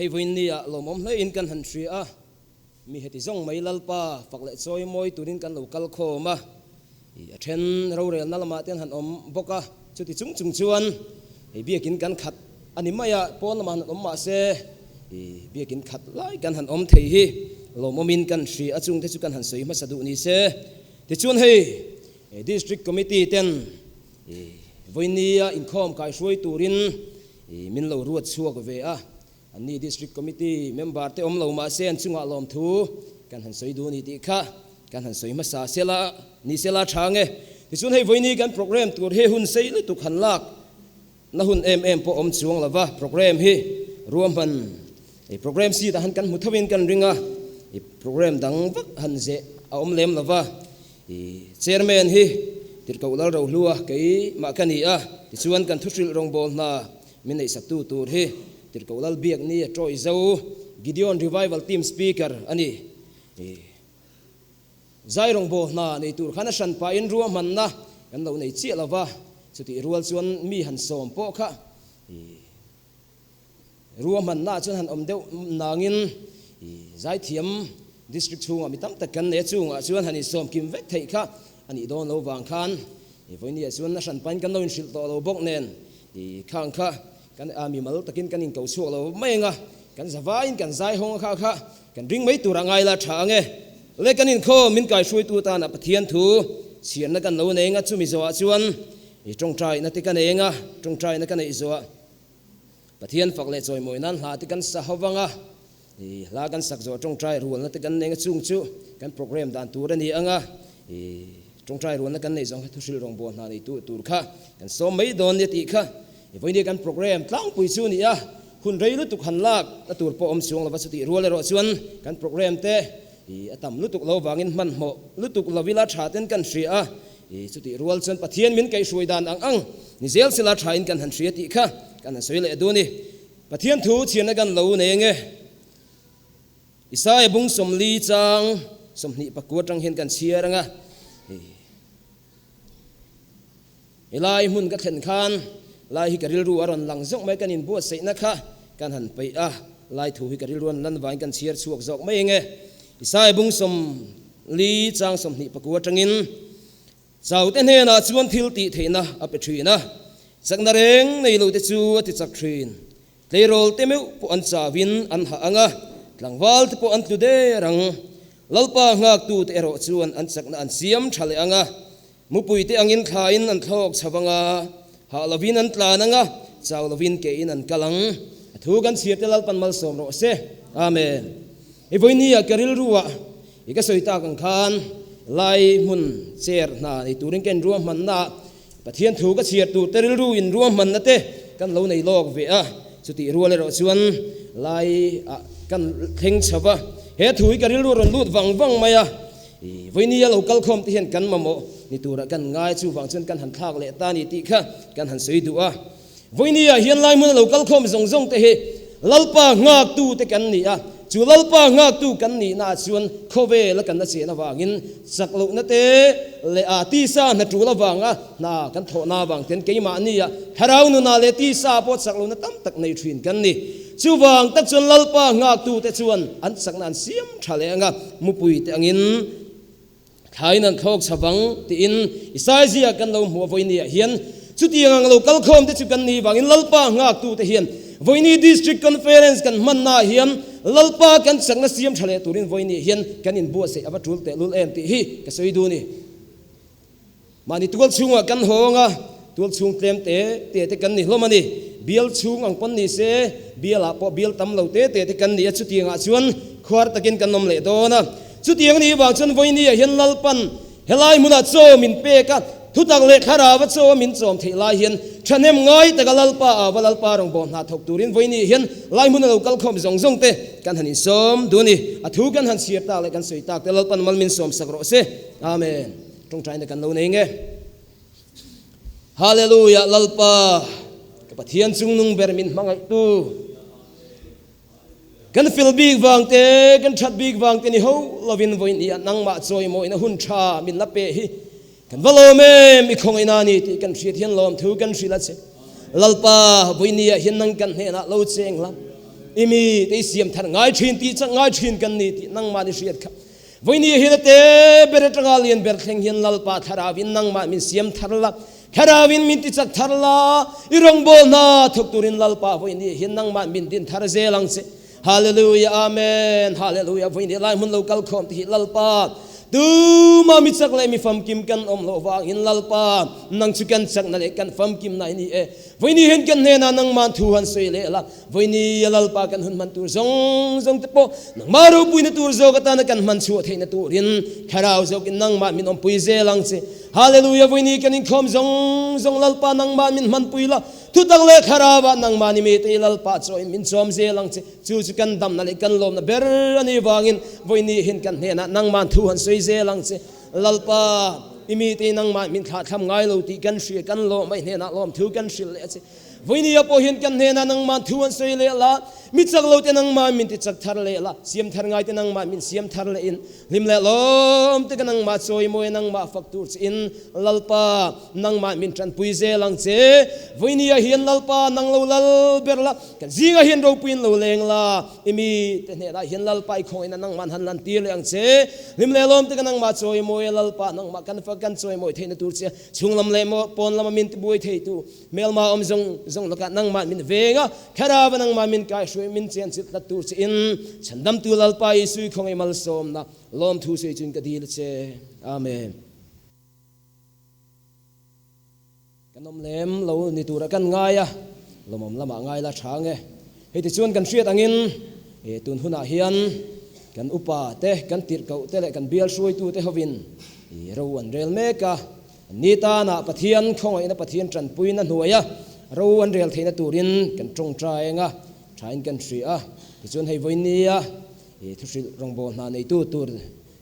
Hei vawiin ni ah lawmawm hle in kan han hria a, mi heti zawng mai Lalpa fak leh chawi mawi turin kan lo kal khawm a, i a then rorelna lamah te an han awm bawk a, chuti chung chung chuan hei biakin kan khat a ni mai a, pawn lamah han awm mah se i biakin khat lai kan han awm thei hi lawmawm in kan hria a, chungte chu kan han sawi hmasa duh ni se. Tichuan hei District Committee ten vawinia inkhawm kaihruai turin min lo ruat chhuak ve a, anni District Committee member te awm lo mahse an chungah lawmthu kan han sawi duh a ni tih kha kan han sawi hmasa sela ni sela tha nge. Tichuan hei vawiini kan programme tur hi hun sei lutuk han lak na hun em em pawh awm chuang lova programme hi ruahman programme seat ah han kan hmu thovin kan ring a, programme dang vak han zeh a awm lem lova. I Chairman hi Tirhkoh Lalrohlua keimah ka ni a, tichuan kan thuhrilh rawngbâwl hna min neihsaktu tur hi Tirhkoh Lalbiakni a ṭawih zo, Gideon Revival Team Speaker a ni. I zai rawngbâwl hna nei tur khan a hran pahin ruahmanna kan lo nei chiah lo va, chutih rual chuan mi han sawm pawh kha i Ruahmanna chuan han awm deuh nangin i zaithiam district chhungah mi tam tak kan nei a, chungah chuan han insawm kim vek theih kha a nih dawn lo vang khan i vawinia chuan a hran pain kan lo inhrilh tawh lo bawk nen i khang kha kan a mimal takin kan inko chhuak lo mai ang a, kan zavaiin kan zai hawng a kha kha kan ring mai tur a ngai la tha ang e. Le kan inkhawm min kaihruaitu atana Pathian thu chhiarna kan lo nei ang a, chumi zawhah chuan i tawngtaina te ka nei ang a, tawngtaina ka neih zawhah Pathian fak leh chawimawi nan hla te kan sa ho vang a, i hla kan sak zawh tawngtai rualna te kan nei ang a, chung chu kan program dan tur a ni ang a, i tawngtai rualna kan neih zawng kha thuhrilh rawngbâwl hna nei tu tur kha kan sawm mai dawn nia tih kha i vawinia kan program tlangpui chu a ni a, hun rei lutuk han lak na tur pawh awm chuang lova chutih rual erawh chuan kan program te i a tam lutuk lo vangin hmanhmawh lutuk lo ila tha ten kan hria a. I chutih rual chuan Pathian min kaihhruai dan ang ang ni zel sela thain kan han hria tih kha kan han sawi leh dun i. Pathian thu chhiarna kan lo nei ange. Isaia bung 40 chang 24 atang hian kan chhiar anga. I lai hmun ka thlen khan lai hi ka rilru a rawn lang zawk mai kan inbuatsaihna kha kan han peih a, lai thu hi ka rilru an lan vangin kan chhiar chhuak zawk mai ange. Isaia bung 40 chang 24 atangin Chaute hnenah chuan thil tih theihna a pe thin a, chakna reng nei lote chu a ti chak thin. Tleirawl te meuh pawh an chauin an hah ang a, tlangval te pawh an tlu der ang. Lalpa nghaktute erawh chuan an chakna an siam tha leh ang a, Mupuite angin thlain an thlawk chho ang a, hah lovin an tlan ang a, chau lovin kein an kal ang. A thu kan chhiarte Lalpan malsawm rawh se. Amen. I vawinia ka rilruah i ka sawi tak ang khan lai hmun chair hna nei turin ka inruahmanna ah Pathian thu ka chhiar tur te rilru inruahmanna te kan lo nei lawk ve a, chutih rual erawh chuan lai ah kan thleng chho va, he thu hi ka rilru a rawn lut vang vang mai a. I vawinia lo kal khawm te hian kan mamawh ni turah kan ngai chuvang chuan kan han thlak leh ta ni tih kha kan han sawi duh a. Vawinia hian lai hmuna lo kal khawm zawng zawng te hi Lalpa nghaktu te kan ni a, chu Lalpa nghaktu kan nihna ah chuan khawvela kan la chen avangin chak lohna te leh a tisa hna tul avanga hna kan thawhna avang ten keimahnia thlarau nunah leh tisa pawh chak lohna tam tak nei thin kan ni. Chuvang tak chuan Lalpa nghaktute chuan an chakna an siam tha leh ang a, mupui te angin thlain an thlawk chho vang tiin Isaiah ziak kan lo hmuh a vawinia hian chutiang ang lo kalkhawm te chu kan ni vangin Lalpa nghaktute hian vawiini District Conference kan hmannaah hian Lalpa kan chakna siam tha leh turin vawinia hian kan inbuatsaih a va tul tehlul em tih hi ka sawi dun i. Mahni tual chhungah kan hawng a, tual chhung tlem te te te kan ni hlawm a ni. Bial chhung ang pawn ni se, bialah pawh bial tam lo te te te kan ni a, chutiangah chuan khuar takin kan awm leh dawn a. Chutiang a nih vang chuan vawinia hian Lalpan helai hmunah chaw min pek a, thutak leh thlarau a chaw a min chawm theih lai hian thahnem ngai taka Lalpa ava Lalpa rawngbawh hna thawk turin vawinia hian lai hmuna lo kal khawm zawng zawng te kan han insawm dun i, a thu kan han chhiar tak leh kan sawi tak te Lalpan mal min sawm sak rawh se. Amen. Tawngtaina kan lo nei nge. Hallelujah Lalpa ka Pathian chungnung ber min hmangaihtu kan fel bik vang te kan that bik vang te ni ho lovin vawiin hi a nangmah chawimawina hun tha min la pe hi kan va lawm em i khawngaihna ni tih kan hriat hian lawm thu kan hrilh a che Lalpa vawiin ni ah hian nang kan hnenah lo cheng la. I mi te i siam thar ngai thin tih chak ngai thin kan ni tih nangmah ni hriat kha. Vawinia hian a te ber atanga lian ber thleng hian Lalpa Thlarauin nangmah min siam thar la, Thlarauin min ti chak thar la, i rawngbâwl hna thawk turin Lalpa vawinia hian nangmah min din thar zel ang che. Hallelujah Amen Hallelujah Vawinia lai hmun lo kal khawm te hi Lalpa tuma mi chak leh mi famkim kan awm loh vangin Lalpa nang chu kan chakna leh kan famkimna i ni e. Vawinia hian kan hnenah nangmah thu han sawi leh la. Vawinia Lalpa kan hun hman tur zawng zawng te pawh nangmah ropuina tur zawk atana kan hman chhuah theihna turin Thlarau zawkin nangmah min awmpui zel ang che. Hallelujah Vawinia kan inkhawm zawng zawng Lalpa nangmah min hmanpui la, thutak leh Thlarauah nangmah ni mite i Lalpa chawiin min chawm zel ang che. Chu chu kan damna leh kan lawmna ber a nih vangin vawinia hian kan hnenah nangmah thu han sawi zel ang che. Lalpa, i mite i nangmah min thlahthlam ngai lo tih kan hria, kan lawm a, i hnenah lawmthu kan hrilh leh a che. Vawinia pawh hian kan hnenah nangmah thu an sawi leh la, mi chak lo te nangmah min ti chak thar leh la, siam thar ngai te nangmah min siam thar leh in, hlim leh lawm te ka nangmah chawimawi nangmah fak tur che in, Lalpa, nangmah min tanpui zel ang che. Vawinia hian Lalpa nang lo lal ber la, kan zingah hian ropuiin lo leng la, i mi te hnenah hian Lalpa i khawngaihna nangmah han lan tir leh ang che. Hlim leh lawm te ka nangmah chawimawi a, Lalpa nangmah kan fak kan chawimawi theihna tur che, chhunglam leh pawn lama min tibuai theitu, Hmelma awm zawng zawng lakah nangmah min veng a, Thlarauva nangmah min kaihhruai min chenchilh tlat tur che in Chhandamtu Lalpa Isui khawngaih malsawmna lawmthu sawi chuin ka dil a che. Amen. Kan awm lem lo ni tura kan ngai a, lawmawm lamah ngai la tha nge. Hei tichuan kan hriat angin tun hunah hian kan upa te, kan tirhkoh te leh kan bial hruaitu te hovin ro an rel mek a. Ni tanah Pathian khawngaihna Pathian tanpuina hnuaia ro an rel theihna turin kan tawngtai eng a, thain kan hria a. Tichuan hei vawinia i thuhrilh rawngbâwl hna neitu tur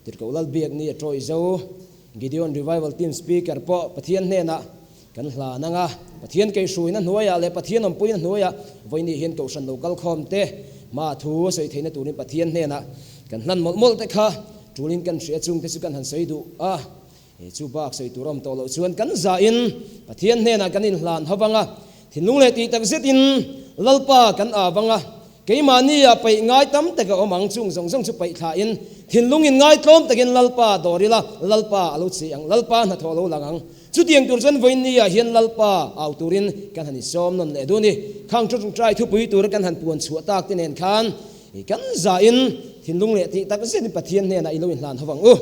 Tirhkoh Lalbiakni a tawih zo. Gideon Revival Team Speaker pawh Pathian hnenah kan hlan ang a. Pathian keihruaina hnuaiah leh Pathian awmpuina hnuaiah vawiini hian Kohhran lo kalkhawm te hmaa thu a sawi theihna turin Pathian hnenah kan hlan mawlh mawlh te kha tulin kan hria chungte chu kan han sawi duh a. He chu bak sawi tur awm tawh loh chuan kan zahin Pathian hnenah kan inhlan ho vang a, thinlung leh tih tak zetin Lalpa kan aa vang a, keimahnia paih ngai tam tak a awm ang, chung zawng zawng chu paih thlahin thinlung in ngai tlawm takin Lalpa dawr ila, Lalpa a lo chih ang, Lalpa hnathawh a lo lang ang. Chutiang tur chuan vawiinniah hian Lalpa au turin kan han insawm nawn leh dun i, khang tawngtai thupui tura kan han puan chhuah tak te nen khan kan zahin thinlung leh tih tak zetin Pathian hnenah i lo inhlan ho vang u.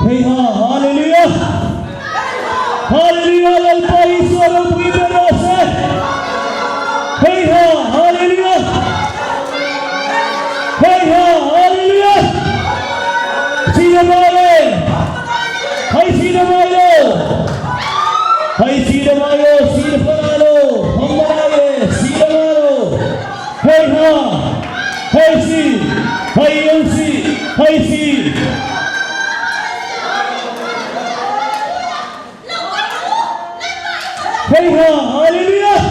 Heiha Hallelujah Hallelujah Lalpa Isua ropui ber rawh se Heiha Hallelujah Heiha Hallelujah Sina mai le Hai sina mai lo Hai sina mai lo sina pala lo Hong malai le sina ma lo Heiha Hei si Hei yong si Hei si Hei ha Hallelujah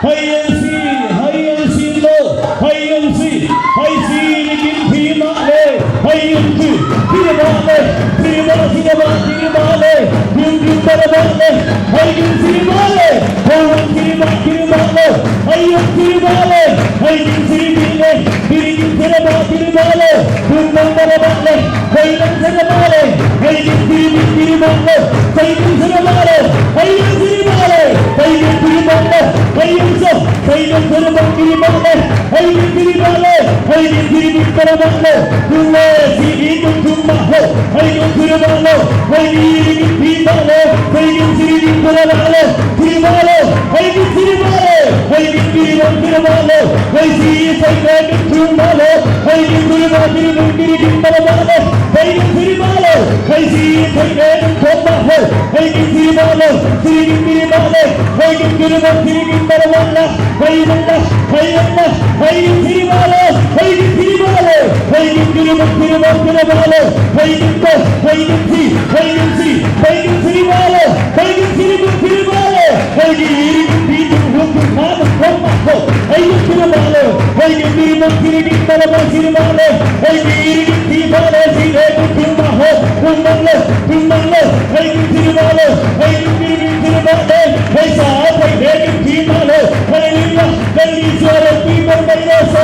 Hei yong si Hei yong si lo Hei yong si Hei si ni kim thi ma le Hei yong si Thi ma le Thi ma thi ma thi ma le Yung yung ba ma le Hei yong si ma le Hei yong si ma thi ma le Hei yong si ma le Hei yong si mi le Thi yong thi ma thi ma le Yung ma ma ma le Hei yong si ma le Hei yong si mi thi ma le Hei yong si ma le Hei yong si ma le Hei yong si ma le Hei yong so Hei yong si ma thi ma le Hei yong si ma le Hei yong si mi ma ma le Yung le si yung tung ma ho Hei yong si ma le Hei yong thi ma le Hei yong si mi ma ma le Thi ma le Hei yong si ma le Hei yong si ma thi ma le Hei si sai ka tung ma le Hei yong si ma thi ma thi ma ma le Hei yong si ma le Hei si sai ka tung ma ho Hei yong si ma le Thi thi ma le Hei yong si ma thi ma ma le Hei yong la Hei yong la Hei yong si ma le Hei yong si ma le Hei yong si ma thi ma thi ma le Hei yong to Hei yong si Hei yong si Hei yong si ma le Hei yong si ma thi ma le Hei yong si tung hu tung ma ma ma ho Hei yong si ma le Hei yong si ma thi ma ma thi ma le Hei yong si ma le si le tung ma ho tung ma le tung ma le Hei yong si ma le Hei yong si thi ma le Hei sa thai le thi ma le Hallelujah Lal Isua ropui ber mai rawh se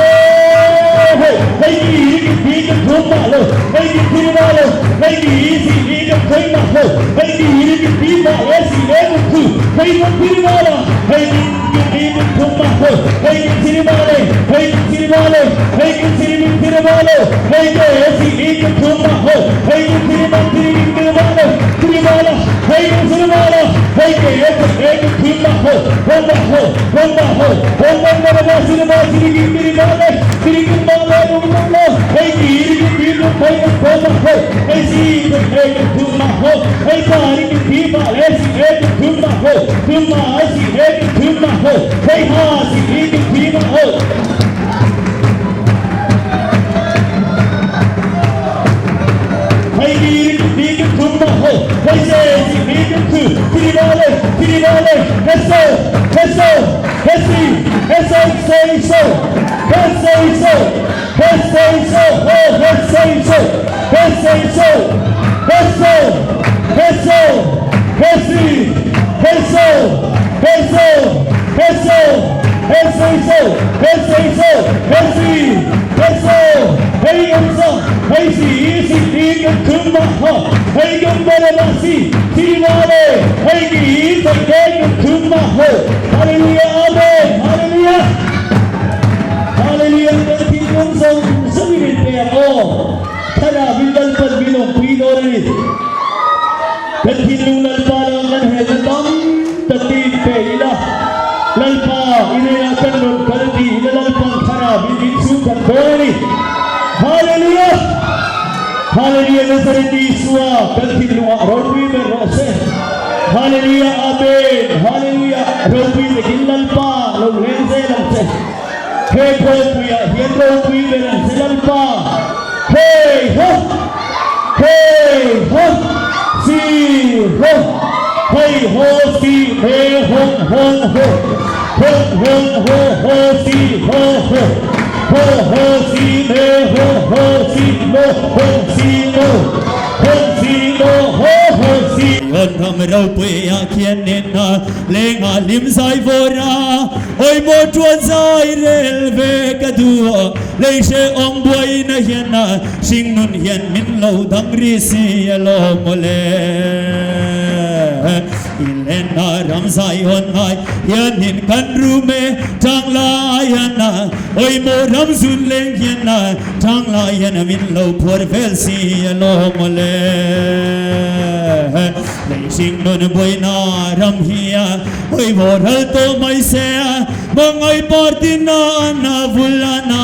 Hei yong si tung ma le Hei yong si ma le Hei yong si thai ma ho Hei yong si ma le si le tu Hei yong si ma le Hei yong si tung ma ho Hei yong si ma le Hei yong si ma le Hei yong si thi ma le Hei ke si tung ma ho Hei yong si ma thi ma le thi ma le Hei yong si ma le Hei ke ke thi ma ho ho ma ho ho ma ho ho ma ma ma si ma si ki ma le si ki ma le ma le Hei ki ki thai ho ma ho Hei si ke tung ma ho Hei sa ri ki ma le si ke tung ma ho tung ma si ke tung ma ho Hei ha si ki thi ma ho Hei ki ki tung ma ho Hei se si ki tu thi ma le thi ma le Heso Heso Hesi Heso say so Hesei so Hesei so ho Hesei so Hesei so Heso Heso Hesi Heso Heso Heso Hesei so Hesei so Hesi Heso Hei yong so Hei si si ki tung ma ho Hei yong ba ma si thi ma le Hei ki sai ke tung ma ho Hallelujah Amen Hallelujah Hallelujah Kan tin kong song song min pe ako Thana min dal pan min ong pui do ni ni. Kan thinlung Lalpa laka kan helna tam tak te inpe ila, Lalpa i hnenah kan rawn kal ti ila Lalpa'n thlarau in min chhungkhat dawn a ni. Hallelujah! Hallelujah Nazareth Isua kan thinlungah ropui ber rawh se. Hallelujah Amen Hallelujah ropui takin Lalpa lo leng zel ang che. He khawlpuiah hian ropui ber ang che Lalpa. Hey ho! Hey ho! Si ho! Hei ho si he hawng hawng ho! Hawng hawng ho ho si ho ho! Ho ho si he ho ho si mo hawng si mo! Hawng si mo ho ho si. Zion ram ropuia khianin lengah hlim zai vawr a, awi maw tuan zai rel ve ka duh a, lei hrehawm buaina hian a hringnun hian min lo dang ri si a lo mawle. I lenna ram Zion ngai hianin kan rum e, tang lai hian a, awi maw ram zun leng hian a, tang lai hian a min lo phuar vel si a lo mawle. Lei hringnun buaina ram hi a, awi maw ral tawh mai se a, hmangaih party na a vul a na,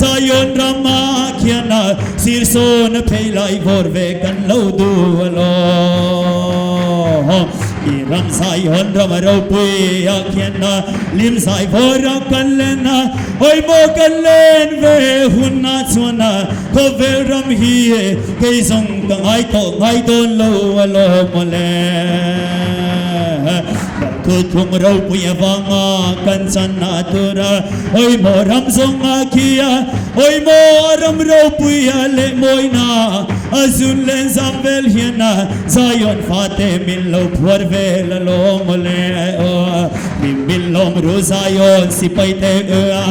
Zion rama khian a sir sawn a phei lai vawr ve kan lo duh alawm. I ram Zion ram a ropui a khian a lim zai vawr a kan len a, awi maw kan len ve hun a chuan a khawvel ram hi kei zawng ka ngai tawh ngai dawn lo alawm mawle. Thuthlung ropui avanga kan chan a tur a, awi maw ram zawng a khi a, awi maw a ram ropui a leh mawina a zun len zam vel hian a Zion fate min lo phuar vel a lawm mawle aw mi min lawm ru Zion sipai te a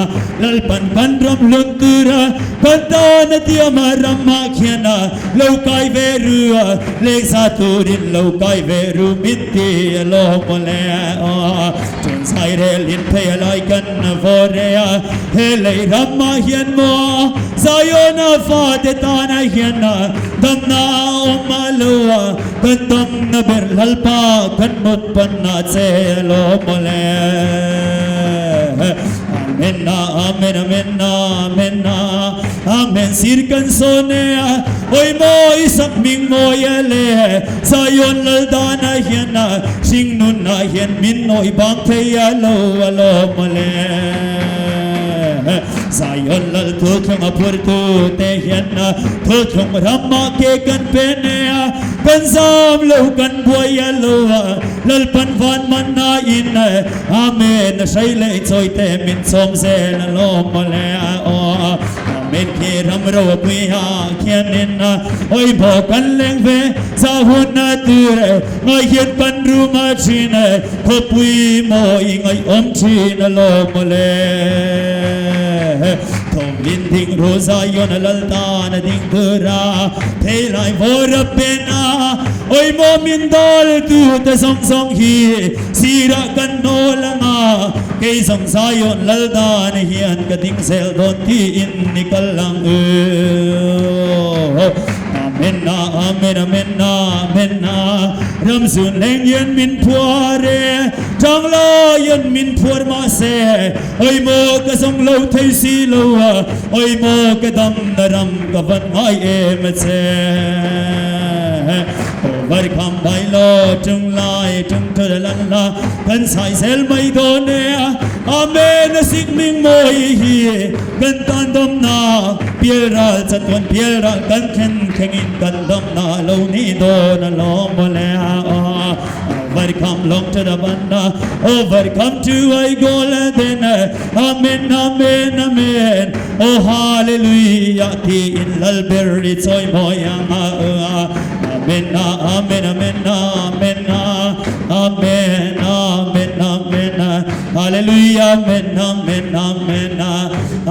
Lalpan kan ram hlun tur a kan tan a tiam a ram ah khian a lo kai ve ru a lehkha turin lo kai ve ru min ti a lawm mawle aw Ṭhen zai rel in phei a lai kan vawr e a he lei ram ah hian maw Zion a fate tan ah hian a damna a awm a lo a kan damna ber Lalpa kan mut panna che a lawm mawle Amen Amen Amen Amen Amen sir kan sawn e a awi mawi sak hming mawi a le Zion lal dan ah hian a hringnun ah hian min nawi bang thei a lo a lawm mawle Zion lal thuthlung a phur tu te hian a thuthlung ram ah ke kan pen e a kan zam lo kan buai a lo a Lalpan van man a in Amen hrai leh chawi te min chawm zel a lawm mawle aw Amen khi ram ro pui ha khianin awi maw kan leng ve za hun a tur e ngai hian kan rum a thin e khawpui mawi ngaihawm thin a lawm mawle Thawm in ding ru Zion a lal tan a ding tur a thei lai vawr a pen a awi maw min dal tu te zawng zawng hi Sirah kan nawl anga kei zawng Zion lal dan hian ka ding zel dawn tiin ni kal ang u. Amen a amen amen amen a ram zun hleng hian min phuar e tang laiin min phuar mahse oi maw ka zawng lo thei si lo a oi maw ka dam na ram ka van ngai em a che. Overcome by lo tung lai tung thu la la kan sai zel mai dawn e Amen a sik ming mawi hi kan tan dawm na pial ral chatuan pial ral kan thlen thlengin kan dawm na lo ni dawn a lawm mawle Overcome long to the banda Overcome to I golden Amen Amen Amen Oh Hallelujah tiin lal ber i chawi mawi ang a Amen Amen Amen Amen Amen Amen Amen Hallelujah Amen Amen Amen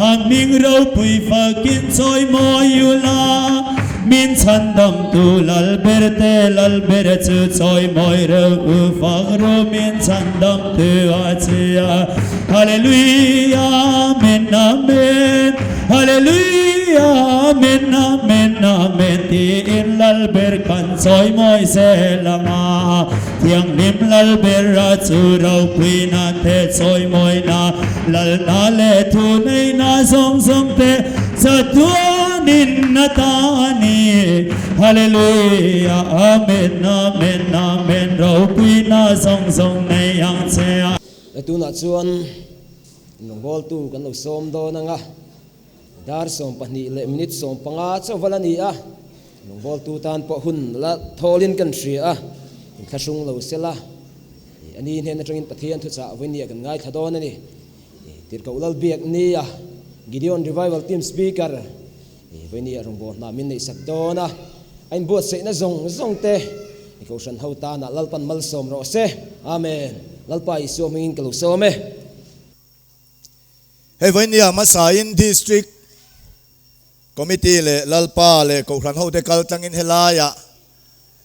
Aming ropui fakin chawi mawi ula min chhandam tu lal ber te lal ber chu chawi mawi reuh u fak ru min chhandam tu a chia Hallelujah Amen Amen Hallelujah. Hallelujah, Amen, Amen, Amen tiin Lalber kan chawimawi zel ang a. Thianghlim Lalbera chu ropuina te chawimawina, Lalna leh thuneihna zawng zawng te chatuanin a ta a ni. Hallelujah, Amen, Amen, Amen ropuina zawng zawng nei ang che a. Tunah chuan Rawngbawltu kan lo sawm dawn ang a, dar 12 leh minute 15 chauh val a ni a, rawngbawltu tan pawh hun la thawlin kan hria a, inthlahrung lo sela, a ni hnen atangin Pathian thuchah vawinia kan ngaithla dawn a ni. Tirhkoh Lalbiak nia Gideon Revival Team Speaker vawinia rawngbawlhna min neihsak dawn a, a inbuatsaihna zawng zawng te Kohhran ho tanah Lalpan malsawm rawh se. Amen. Lalpa Isua hmingin ka lo sawm e. Hei vawinia hmasain District Committee leh Lalpa leh Kohhran hote kal tlangin helaiah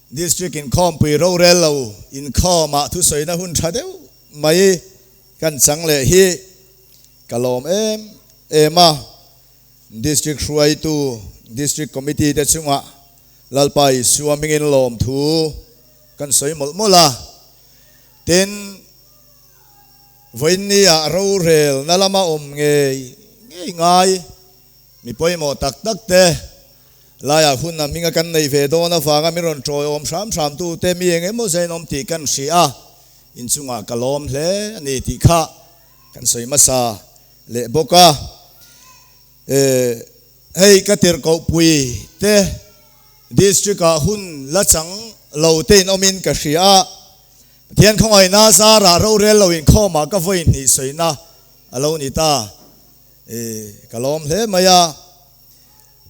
District inkhawmpui rorel lo inkhawmah thusawina hun tha deuh mai kan chang leh hi ka lawm em em a. District hruaitu, District Committee te chungah Lalpa Isua hmingin lawmthu kan sawi mawlh mawlh a. Tin, vawiinniah rorelna lama awm ngei ngei ngai mi pawimawh tak tak te laiah hun a hminga kan neih ve dawn avanga min rawn tawiawm hram hram tute mi eng emaw zain awm tih kan hria a, inchungah ka lawm hle a ni tih kha kan sawi hmasa leh bawk a. Hei ka tirhkohpui te district ah hun la chang lo te in awmin ka hria a, Pathian khawngaihna zarah rorel lo inkhawmah ka vawi hnih sawina a lo ni ta. Ka lawm hle mai a,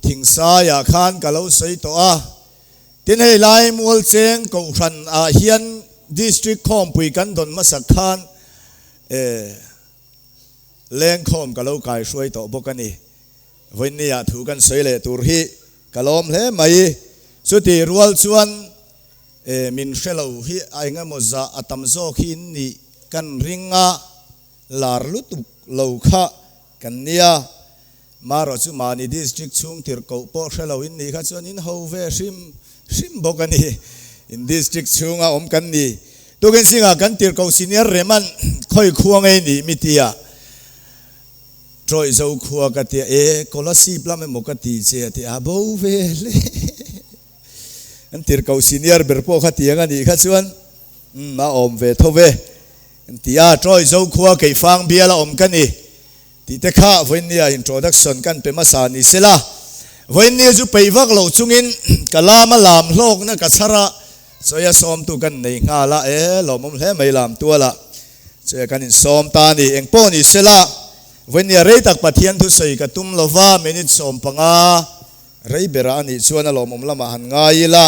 Thingsaiah khan ka lo sawi tawh a, tin hei lai Mualcheng Kohhran ah hian district khawmpui kan dawn hmasak khan Lengkhawm ka lo kai hruai tawh bawk a ni. Vawiinniah thu kan sawi leh tur hi ka lawm hle mai. Chuti rual chuan e min hre lo hi a eng emaw zah a tam zawk hi in nih kan ring a, lar lutuk lo kha kan nia. Marawh chu mahni district chhung tirhkoh pawh hre lo in nih kha chuan in ho ve hrim hrim bawk a ni. In district chhunga awm kan ni. Tukin zingah kan tirhkoh senior Reman khawi khua ngei nih mi tia Tawih zo khua ka tia e Kolasib lam emaw ka ti che a ti a bo ve hle. An tirhkoh senior ber pawh kha tiang a nih kha chuan umm a awm ve tho ve. An ti a Tawih zo khua Keifang biala awm ka ni. Tih te kha vawiinnia introduction kan pe hmasa ni se la, vawiinnia chu peih vak loh chungin ka lama lam hlawkna ka chhar a, chawia sawmtu kan nei nghal a, e lawmawm hle mai lam tual a, chawia kan insawm ta a ni, engpawh ni se la, vawiinnia rei tak Pathian thusawi ka tum lo va, minute 15 rei berah a nih chuan a lawmawm lamah han ngai ila,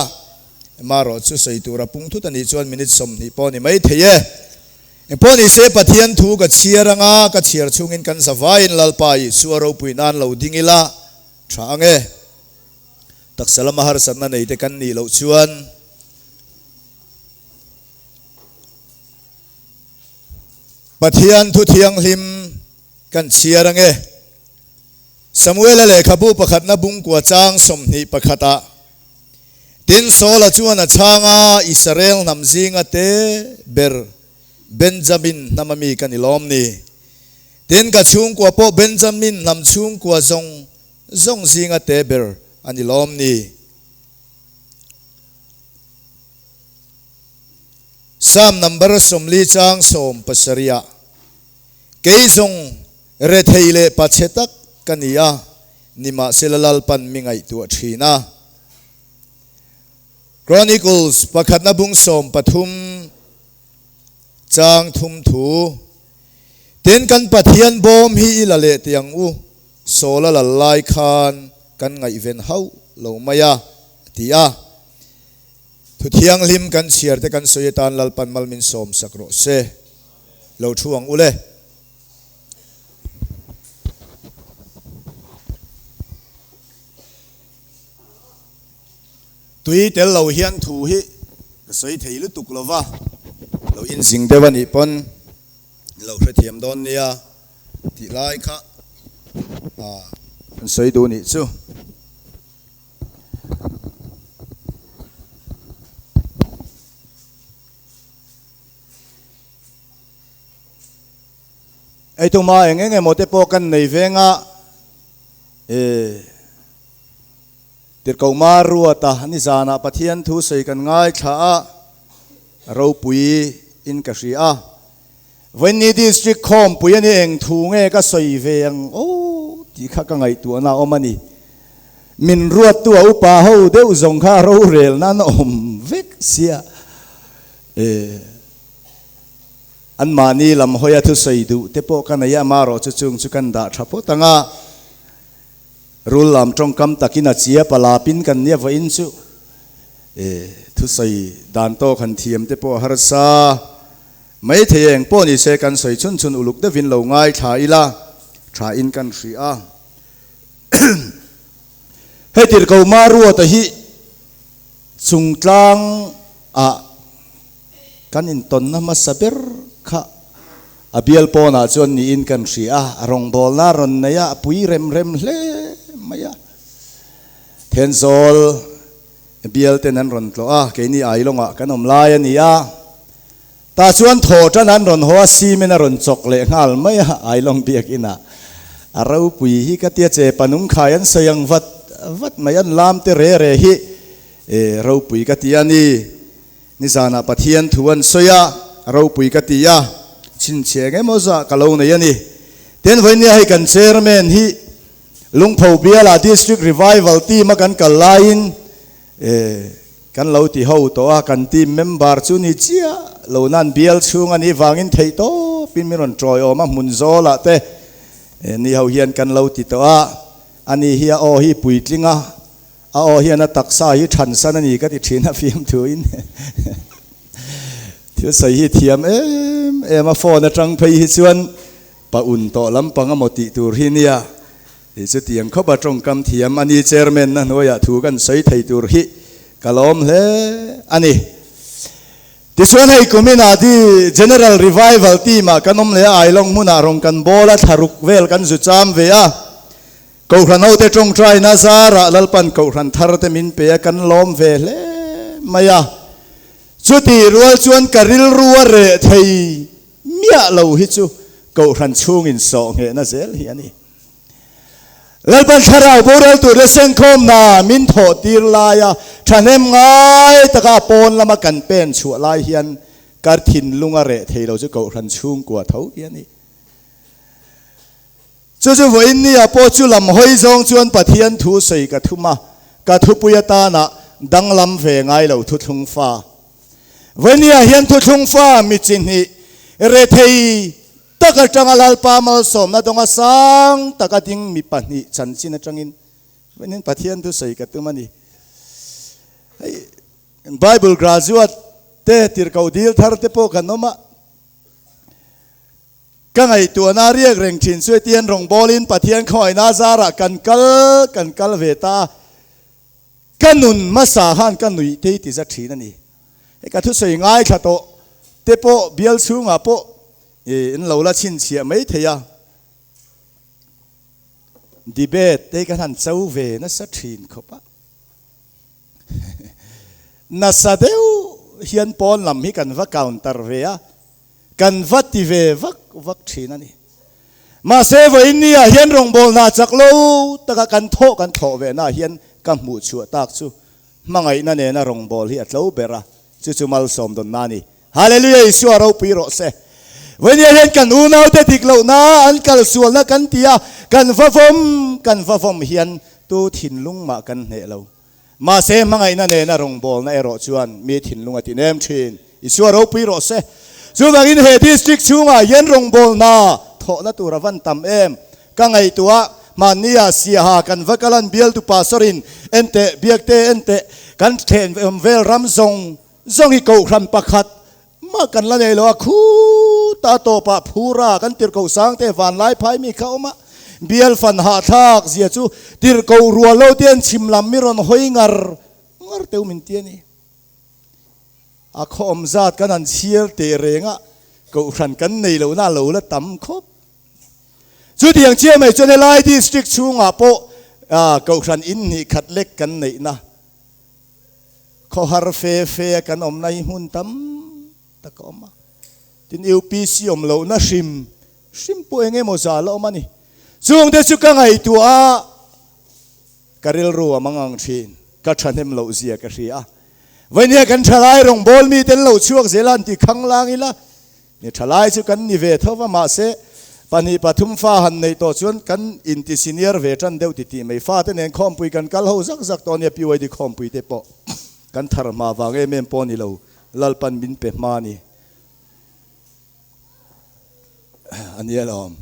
marawh chu sawi tura pung thut a nih chuan minute 20 pawh a ni maithei e. Engpawh ni se Pathian thu ka chhiar anga ka chhiar chhungin kan zavaiin Lalpa Isua ropui nan lo ding ila tha ang e. Taksa lama harsatna nei te kan nih loh chuan Pathian thu thianghlim kan chhiar ang e. Samuela lehkhabu pakhatna bungkua chang 21 ah Tin, Saula chuan a chhang a, Israel hnam zinga te ber Benjamin hnama mi ka ni lawm ni? Tin, ka chhungkua pawh Benjamin hnam chhungkua zawng zawng zinga te ber a ni lawm ni? Psalm number 40 chang 70 ah, Kei zawng rethei leh pachhe tak ka ni a, Nimahsela Lalpan mi ngaihtuah thin a. Chronicles pakhatna bung 13 chang thum thu, Tin kan Pathian bawm hi i la leh teh ang u, Saula lal lai khan kan ngaihven hauh lo mai a, a ti a. Thu thianghlim kan chhiar te kan sawi atan Lalpan mal min sawm sak rawh se. Lo thu ang u le. Tui tel lo hian thu hi ka sawi thei lutuk lo va, lo inzing deuh a nih pawn lo hrethiam dawn nia tih lai kha an sawi duh nih chu. Eituma eng eng emaw te pawh kan nei veng a, e Tirhkohma ruata nizanah Pathian thu sawi kan ngaithla a, ropui in ka hria a. Vawiinni District khawmpui a ni eng thu nge ka sawi ve ang aw tih kha ka ngaihtuahna a awm a ni. Min ruattu a upa ho deuh zawng kha rorel nan a awm vek sia. E Anmahni lam hawia thusawi duh te pawh ka nei a, amaherawhchu chung chu kan dah tha phawt ang a. Rul lam tawngkam takin a chia palapin kan nia vawiin chu e thusawi dan tawk han thiam te pawh a harsa mai thei eng pawh ni se kan sawi chhun chhun uluk deuhin lo ngaithla ila tha in kan hrih a. Hei tirhkoh Maruata hi chungtlang ah Kan intawnna hmasa ber kha a bial pawnah chuan niin kan hria a, a rawngbawlna a rawn nei a, a pui rem rem hle mai a. Thenzawl bial ten an rawn tlawh a, keini Ailawngah kan awm lai a ni a. Tah chuan thaw tan an rawn haw a, cement a rawn chawk leh nghal mai a, Ailawng biakinah a ropui hi ka tia che panung khai an sawi ang vat vat mai, an lam te re re hi ropui ka ti a ni. Nizanah Pathian thu an sawi a, ropui ka ti a, chhinchhiah eng emaw zah ka lo nei a ni. Tin, vawinia hei kan Chairman hi Lungpho bialah District Revival Team a kan kal laiin kan lo ti ho tawh a, kan team member chu ni chiah lo nan bial chhung a nih vangin theih tawpin min rawn tawiawm a, hmun zawlah te ni ho hian kan lo ti tawh a, ani hi a aw hi puitling a, A aw hian a taksa hi thansan a ni ka ti thin a fiamthuin thil sawi hi thiam em em a phone atang phei hi chuan pa un tawh lampang amaw tih tur hi nia tih chu tiang khawp a tawngkam thiam a ni chairman na hnuaiah thu kan sawi thei tur hi ka lawm hle a ni. Tichuan hei kuminah di General Revival team ah kan awm leh a Ailawng hmunah rawng kan bawl a thlaruk vel kan zu cham ve a. Kohhran hote tawngtaina zarah Lalpan kohhran thar te min pe a, kan lawm ve hle mai a. Chutih rual chuan ka rilru a reh thei miah lo hi chu kohhran chhungin sawh nghehna zel hi a ni. Lalpan thlarau boral tur le sengkhawmna min thawh tir laia thahnem ngai taka pawn lama kan pen chhuah lai hian ka thinlung a reh thei lo chu kohhran chhungkua tho hi a ni. Chu chu vawiin nia pawh chu lam hawi zawng chuan Pathian thu sawi ka thum a, ka thupui atana danglam ve ngai lo thuthlung fa. Vawiin nia hian thuthlung fa mi chi hnih rethei tak atanga Lalpa malsawmna dawnga sang taka ding mi pahnih chanchin atangin vawiin Pathian thu sawi ka tum a ni. Hei Bible graduate te tirhkoh dil thar te pawh kan awm a. Ka ngaihtuahna riak reng thin chu hetian rawngbawlin Pathian khawngaihna zarah kan kal kan kal ve ta a, ka nun hmasa khan ka nuih tei ti za thin a ni. Hei ka thusawi ngaithla tawh te pawh bial chhungah pawh in lo la chhinchhiah mai thei a, debate te kan han cho ve nasa thin khawp a. Nasa deuh hian pawn lam hi kan va counter ve a. Kan va ti ve vak vak thin a ni. Mahse vawiin ni ah hian rawngbawlna chak lo taka kan thawh kan thawh ve na hian ka hmuh chhuah tak chu hmangaihna nena rawngbâwl hi a tlo ber a, chu chu malsawm dawnna a ni. Hallelujah Isua ropui rawh se. Vawiin ni ah hian kan unaute dik lohna an kal sualna kan ti a, kan va vawm kan va vawm hian tu thinlung mah kan hneh lo. Mahse, hmangaihna nena rawngbawlna erawh chuan mi thinlung a ti nem thin. Isua ropui rawh se. Chuvangin he district chhungah hian rawngbawlna thawhna tur a van tam em? Ka ngaihtuah, hmannia Siaha kan va kalan bialtu pastorin enteh, biakte enteh, kan thlen awm vel ram zawng zawng hi kohhran pakhat mah kan la nei lo a, khuta tawpah phura kan tirhkoh sangte vanlai phai mi kha awm a, bial fan hahthlak zia chu tirhkoh rual lo te an chhim lam mi rawn hawi ngar ngar teuh min ti a ni. A khaw awm zat kan han chhiar teh reng a, kohhran kan nei lohna a lo la tam khawp. Chutiang chiah mai chuan helai district chhungah pawh kohhran in hnih khat lek kan neihna Khawhar fe fe a kan awmna hi hmun tam tak a awm a, tin UPC awm lohna hrim hrim pawh eng emaw za la awm a ni. Chungte chu ka ngaihtuah a, ka rilru a mangang thin, ka thahnem loh zia ka hria a. Vainia kan thalai rawngbâwl mite an lo chhuak zel a, an ti khanglang ila, ni thalai chu kan ni ve tho va, mahse pahnih pathum fa han neih tawh chuan kan inti senior ve tan deuh titih mai. Fate nen khawmpui kan kal ho zak zak tawh a nia, PYD khawmpui te pawh kan thar hma vang em em pawh ni lo, Lalpan min pe hma a ni. A nia lawm.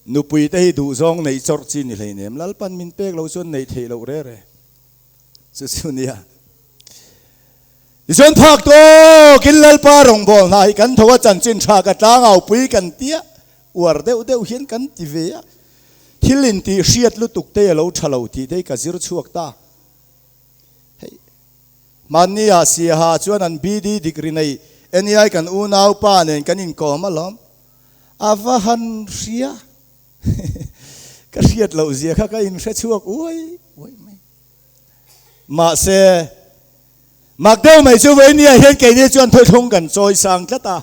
Nupui te hi duhzawng neih chawrh chi ni hleinem, Lalpan min pek loh chuan neih theih loh re re. Chu chu nia. Tichuan phak tawkin Lalpa rawngbâwl hna hi kan tho a, chanchin tha ka tlangau pui kan tia uar deuh deuh hian kan ti ve a. Thil intih hriat lutuk te a lo tha lo tih te hi ka zir chhuak ta. Hei, hmanni ah Siaha chuan an BD degree nei NEI kan unaupa nen kan inkawm alawm. A va han hria. Ka hriat loh zia kha ka inhre chhuak uai uai mai. Mahse, mak deuh mai chu Vainia hian keini chuan thawithlung kan chawi sang tlat a.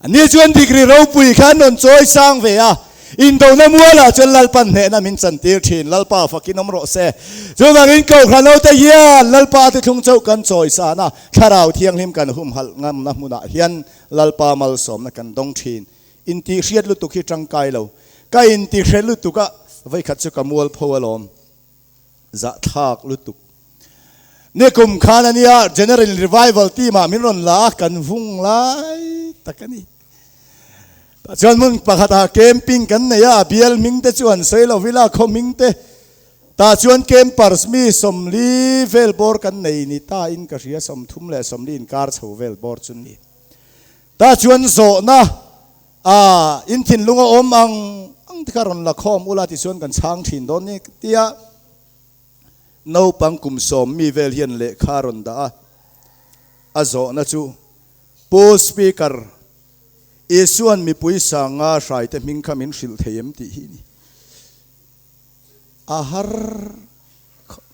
Ani chuan degree ropui kha an rawn chawi sang ve a. Indona mualah chuan Lalpan hnehna min chantir thin. Lalpa fakin awm rawh se. Chuvangin Kohhran hote hian Lalpa thuthlung chauh kan chawi san a, Thlarau Thianghlim kan humhalh ngamna hmunah hian Lalpa malsawmna kan dawng thin. Intihhriat lutuk hi tangkai lo. Ka intihre lutuk a, vawikhat chu ka mualpho alawm. Zahthlak lutuk. Nikum khan a nia General Revival team ah min rawn la a, kan vung lai tak a ni. Tah chuan hmun pakhat ah camping kan nei a, a bial hming te chu an sawi lo vila, khaw hming te. Tah chuan campers mi 40 vel bawr kan nei ni ta in ka hria, 30 leh 40 inkar chho vel bawr chu ni. Tah chuan zawhna A, in thinlung a awm ang ang te kha rawn la khawm ula tichuan kan chhang thin dawn ni tia naupang kum 10 mi vel hian lehkha rawn dah a, a zawhna chu Pu Speaker, Isuan mipui sanga hraite hming kha min hrilh thei em tih hi ni. A har khawp.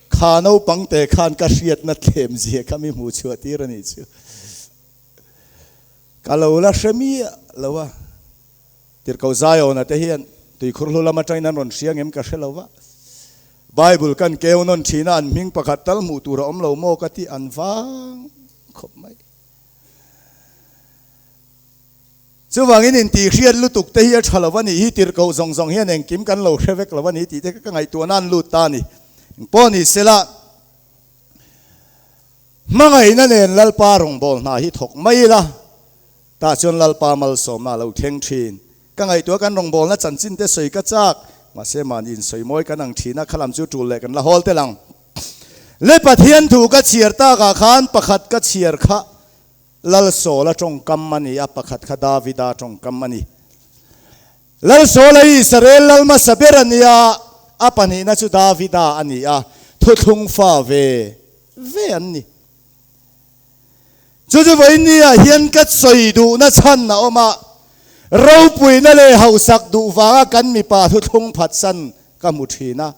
Kha naupang te khan ka hriatna thlem zia kha mi hmuh chhuah tir a nih chu. Ka lo la hre miah lo a, Tirhkoh Zion-a te hian tuikhur hlu lam atangin an rawn hria ngem ka hre lo va. Bible kan keu nawn thin a, an hming pakhat tal hmuh tur a awm lo maw ka tih an vang khawp mai. Chuvangin intihhriat lutuk te hi a tha lo a nih hi, Tirhkoh zawng zawng hian engkim kan lo hre vek lo a ni tih te ka ngaihtuah nan lut ta a ni. Engpawh ni sela. Hmangaihna nen Lalpa rawngbâwl hna hi thawk mai ila, tah chuan Lalpa malsawmna a lo thleng thin. Ka ngaihtuah kan rawngbâwlna chanchin te sawi ka châk, mahse mahni insawi mawi kan ang thin a, khalam chu ṭul leh kan la hawl tel ang. Le Pathian thu ka chhiar tâkah khan pakhat ka chhiar kha Lalsawla ṭawngkam a ni a, pakhat kha Davida ṭawngkam a ni. Lalsawla hi Israel lal hmasa ber a ni a, a pahnihna chu Davida a ni a, thuthlung fa ve ve an ni. Chu chu vawinia hian ka sawi duhna chhan a awm a, ropuina leh hausak duh vanga kan mipa thuthlung phatsan ka hmu thin a.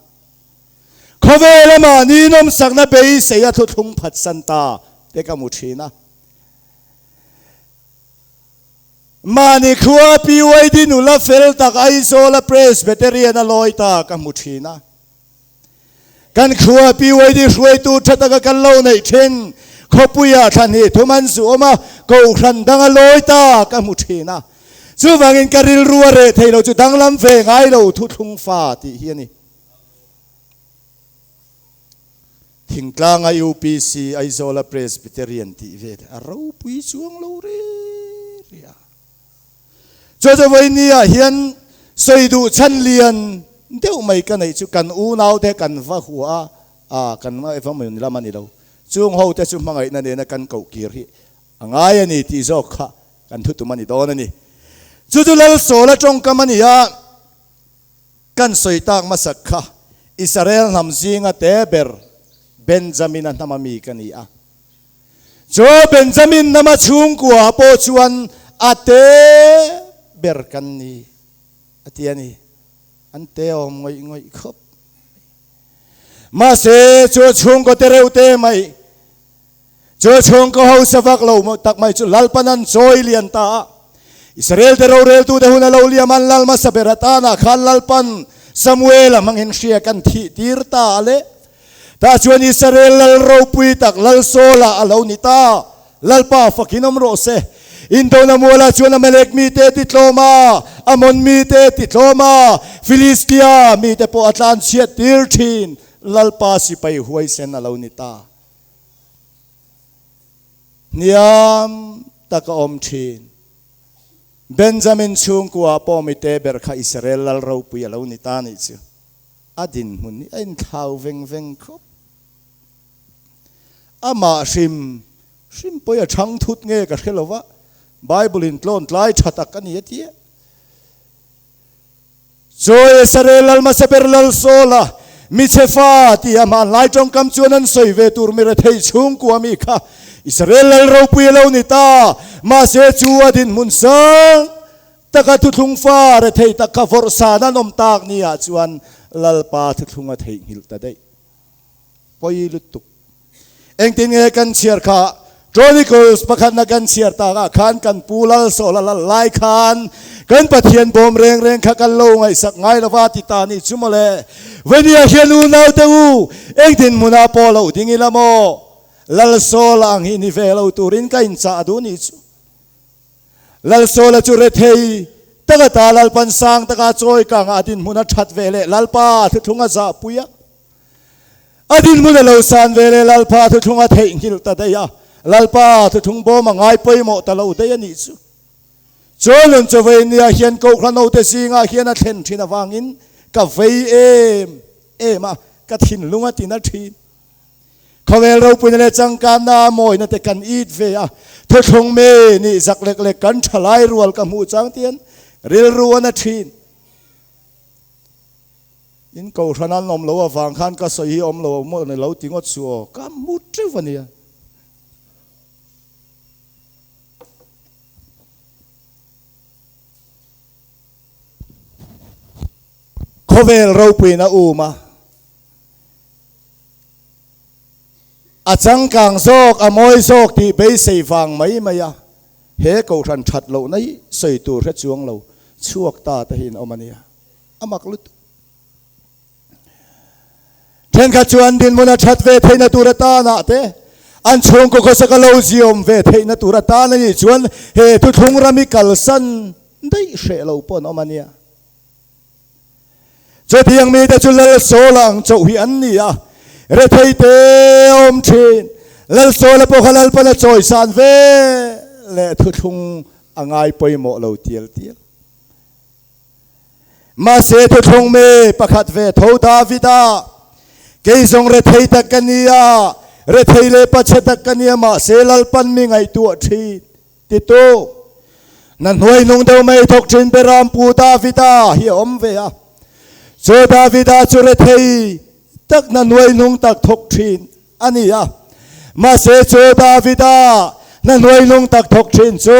Khawvel ama ninawmsakna beisei a thuthlung phatsan ta te ka hmu thin a. Mahni khua PYD nula fel tak Aizawla Presbyterian a lawi ta ka hmu thin a. Kan khua PYD hruaitu tha taka kan lo neih thin khawpuiah thlan hi thum an zu awm a, kohhran dang a lawi ta ka hmu thin a. Chuvangin ka rilru a reh thei lo chu danglam ve ngai lo thuthlung fa tih hi a ni. Thingtlanga UPC Aizawla Presbyterian tih vel a ropui chuang lo re re a. Chu chu vawinia hian sawi duh chhan lian deuh mai ka neih chu kan unaute kan va hua a, kan va mun lam a ni lo. Chung hote chu hmangaihna nena kan koh kir hi a ngai a ni tih zawk kha kan thutum a ni dawn a ni. Chu chu Lalsawla tawngkam a ni a. Kan sawi tak hmasak kha Israel hnam zinga te ber Benjamina hnama mi ka ni a. Chu Benjamin hnama chhungkua pawh chuan a te ber kan ni a ti a ni. An te awm ngawih ngawih khawp mai. Mahse chu chhungkaw te reuh te mai, chu chhungkaw hausa vak lo tak mai chu Lalpan an chawi lian ta a. Israel te roreltute hun a lo liam an lal hmasa ber atana khan Lalpan Samuel-a hmangin hria kan thih tir ta a le. Tah chuan Israel lal ropui tak Lal Saul-a a lo ni ta. Lalpa fakin awm rawh se. Indona mualah chuan Amalek mite ti tlawm a, Ammon mite ti tlawm a, Filistia mite pawh a tlanchhiat tir thin. Lalpa sipai huaisen a lo ni ta. Hniam tak a awm thin. Benjamin chhungkua pawh mite ber kha Israel lal ropui a lo ni ta nih chu. A dinhmun hi a inthlau veng veng khawp. Amah hrim hrim pawh hi a chhang thut nge ka hre lo va, Bible in tlawn tlai tha tak a ni a ti a. Chawi Israel lal hmasa ber lal Saul-a michhe fa tia hmanlai tawngkam chuan an sawi ve tur mi rethei chhungkua mi kha Israel lal ropui a lo ni ta, mahse chu a dinhmun sang taka thuthlung fa rethei tak kha vawrh san an awm tak ni ah chuan Lalpa thuthlung a theihnghilh ta daih. Pawi lutuk. Engtin nge kan chhiar kha? Chronicles pakhatna kan chhiar tak ah khan kan pu lal sawla lal lai khan kan Pathian bawm reng reng kha kan lo ngaihsak ngai lova ti ta nih chu mawle. Venia hian unau te u, engtin hmunah pawh lo ding ila maw? Lal sawla ang hi ni ve lo turin ka inchah duh nih chu. Lalsawla chu rethei tak ata Lalpan sang taka chawi kangah a dinhmun a that ve leh Lalpa thuthlung a zahpui a. A dinhmun a lo san ve leh Lalpa thuthlung a theihnghilh ta daih a, Lalpa thuthlung bawm a ngai pawimawh ta lo daih a nih chu. Chuan rawn chawei nia hian Kohhran hote zingah hian a thlen thin avangin ka vei em em a, ka thinlung a tina thin. Khawvel ropuina leh changkanna a mawina te kan it ve a, thuthlung mi nih zak lek lek kan tha lai rual ka hmuh chang tian rilru a na thin. In kohhran an awm lo avang khan ka sawi hi awm lo maw ni lo ti ngawt suh aw, ka mu teuh a nia. Khawvel ropuina um a. A changkang zawk, a mawi zawk tih beisei vang mai mai a, he kohhran that lohna hi sawi tur hre chuang lo chhuak ta te hi in awm a nia. A mak lutuk. Thenkhat chuan dinhmun a that ve theihna tur atanah te, an chhungkaw khawsak a lo ziawm ve theihna tur atan a nih chuan he thuthlung ram hi kalsan daih hreh lo pawh an awm a nia. Chutiang mite chu Lal Sawla ang chauh hi an ni a, rethei te awm thin. Lal Sawla pawh kha Lalpan a chawisan ve leh thuthlung a ngai pawimawh lo tial tial. Mahse thuthlung mi pakhat ve tho Davida, Kei zawng rethei tak ka ni a, rethei leh pachhe tak ka ni a, mahse Lalpan mi ngaihtuah thin. Titu, Na hnuai nung deuh mai thawk thin Beram Pu Davida hi a awm ve a. Chu Davida chu rethei tak na hnuai nung tak thawk thin a ni a. Mahse chu Davida na hnuai nung tak thawk thin chu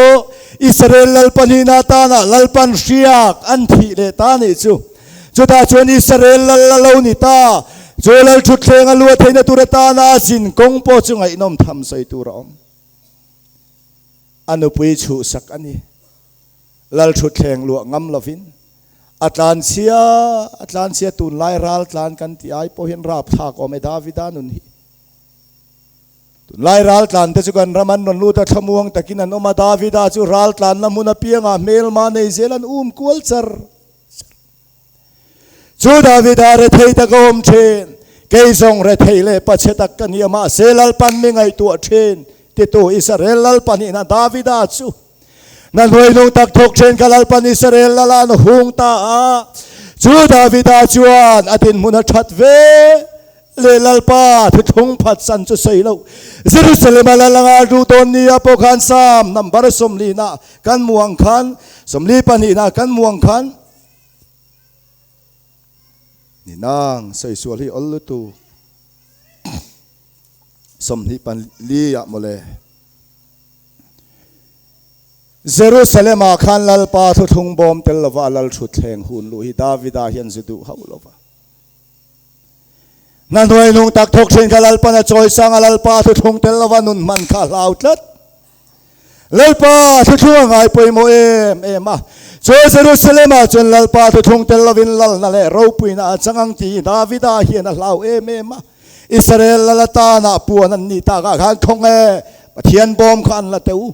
Israel lal pahnihna atana Lalpan hriak an thih leh ta nih chu. Chutah chuan Israel lal a lo ni ta. Chu lal thutthleng a luah theihna tur atana a zin kawng pawh chu ngaihnawm tham sawi tur a awm. A nupui chhuhsak a ni. Lalthutthleng luah ngam lovin a tlanchhia a tlanchhia tunlai ral tlan kan tih ai pawh hian rapthlak awm e Davida nun hi. Tunlai ral tlan te chu kan ram an rawn lut a thlamuang takin an awm a Davida chu ral tlanna hmun apiangah hmelma nei zel an um kual char char. Chu Davida rethei tak a awm thin, kei zawng rethei leh pachhe tak ka ni a, mahse Lalpan mi ngaihtuah thin, titu Israel Lalpan ina Davida chu na hnuainung tak thawk thin kha Lalpan Israel lal an hung ta a. Chu Davida chuan a dinhmun a that ve leh Lalpa thuthlung phatsan chu sawi loh. Jerusalem a lal anga duh dawn nia pawh khan Psalm number 40 na kan hmuh ang khan, 42 na kan hmuh ang khan, Ni nang sawi sual hi awl lutu 24 ah mawle. Jerusalem ah khan Lalpa thuthlung bawm tel lova a lal thutthleng hun luh hi Davida hian zu duh hauh lova. Hna hnuai nung tak thawk thin kha Lalpan a chawi sang a Lalpa thuthlung tel lova nun hman kha a hlau tlat. Lalpa thuthlung a ngai pawimawh em em a. Chu Jerusalem-ah chuan Lalpa thuthlung tel lovin lalna leh ropuina a chang ang tih Davida hian a hlau em em a. Israel lal atana puan an nih takah khan khawng e, Pathian bawm kha an la teuh u.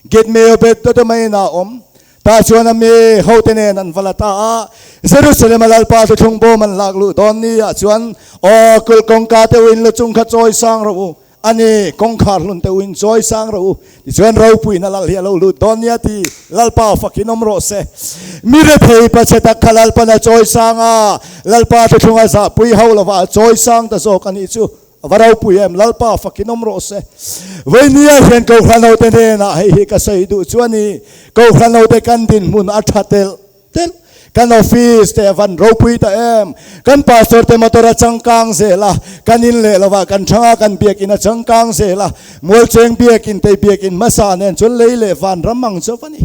Gitmeo bet dawt maiin a awm. Tah chuan a mi hote nen an va la ta a. Jerusalem-a Lalpa thuthlung bawm an lak luh dawn ni ah chuan, Aw kulh kawngka te uin lu chung kha chawi sang rawh u, a ni, kawngkhar hlun te uin chawi sang rawh u, tichuan ropuina lal hi a lo lut dawn nia ti Lalpa fakin awm rawh se. Mi rethei pachhe tak kha Lalpan a chawi sang a, Lalpa thuthlung a zahpui ho lova a chawi sang ta zawk a nih chu. A va ropui em, Lalpa fakin awm rawh se. Vawihnia hian Kohhran hote hnenah hei hi ka sawi duh chu a ni, Kohhran hote kan dinhmun a tha telh telh, kan office te a van ropui ta em, kan pastor te motor a changkang zel a, kan in leh lovah kan thang a, kan biakin a changkang zel a, Mualcheng biakin te biakin hmasa nen chuan lei leh van ram ang chauh a ni.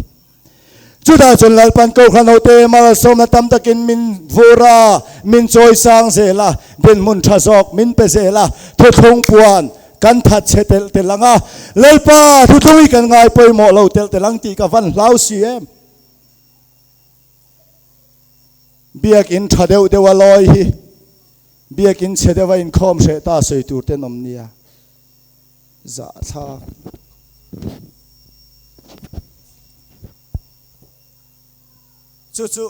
Chutah chuan Lalpan Kohhran hote malsawmna tam takin min vur a, min chawi sang zel a, dinhmun tha zawk min pe zel a, thuthlung puan kan that chhe telh telh ang a, Lalpa thuthlung hi kan ngai pawimawh lo telh telh ang tih ka van hlau si em? Biakin tha deuh deuh a lawi hi biakin chhe deuh a inkhawm hreh ta sawi tur ten awm nia. Zahthlak. Chu chu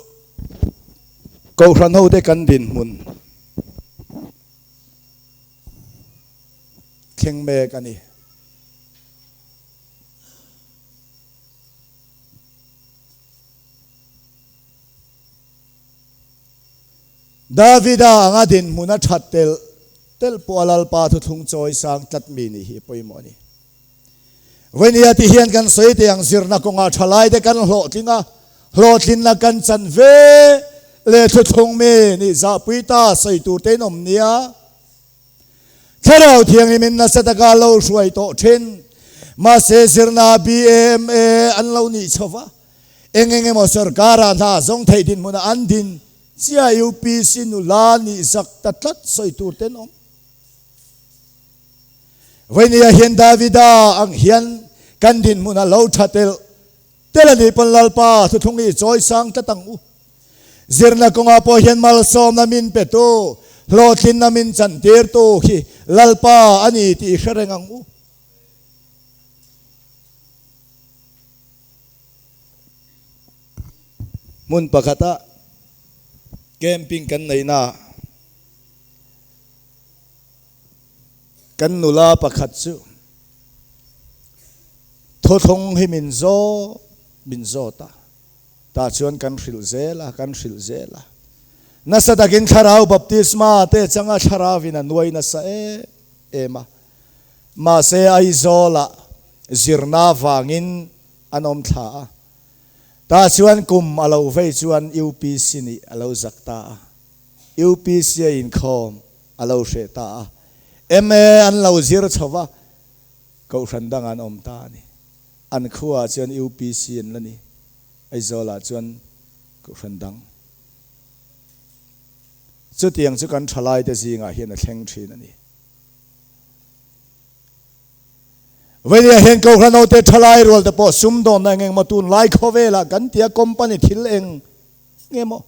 Kohhran hote kan dinhmun thleng mek a ni. Davida anga dinhmun a that telh telh pawh a Lalpa thuthlung chawi sang tlat mi nih hi pawimawh a ni. Vawinia ti hian kan sawi teh ang zirna kawngah thalaite kan hlawhtling a, hlawhtlinna kan chan ve leh thuthlung mi nih zahpui ta sawi tur te in awm nia. Thlarau Thianghlimin nasa taka lo hruai tawh thin. Mahse zirna BAMA an lo nih chho va. Eng eng emaw sorkara hna zawng theih dinhmuna an din chiah UPC nula nih zak ta tlat sawi tur ten awm. Vawihnia hian Davida ang hian kan dinhmuna lo tha telh telh a nih pawn Lalpa thuthlung hi chawi sang tlat ang u. Zirna kawngah pawh hian malsawmna min petu, hlawhtlinna min chantirtu hi Lalpa a ni tih i hre reng ang u. Hmun pakhata camping kan neihna kan nula pakhat chu thawthlawng hi min zawt min zawt a, tah chuan kan hrilh zel a, kan hrilh zel a. Nasa takin thlarau baptisma te changa thlarauvin a nuai nasa em em a. Mahse Aizawlah zirna vangin an awm thla a. Tah chuan kum a lo vei chuan UPC nih a lo zak ta a. UPC a inkhawm a lo hreh ta a. MA an lo zir chho va, Kohhran dang an awm ta a ni. An khuaah chuan UPC an la ni. Aizawlah chuan Kohhran dang. Chutiang chu kan thalaite zingah hian a thleng thin a ni. Vawihnia hian Kohhran hote thalai rual te pawh sumdawnna eng engmaw tunlai khawvelah kan tia company thil eng nge maw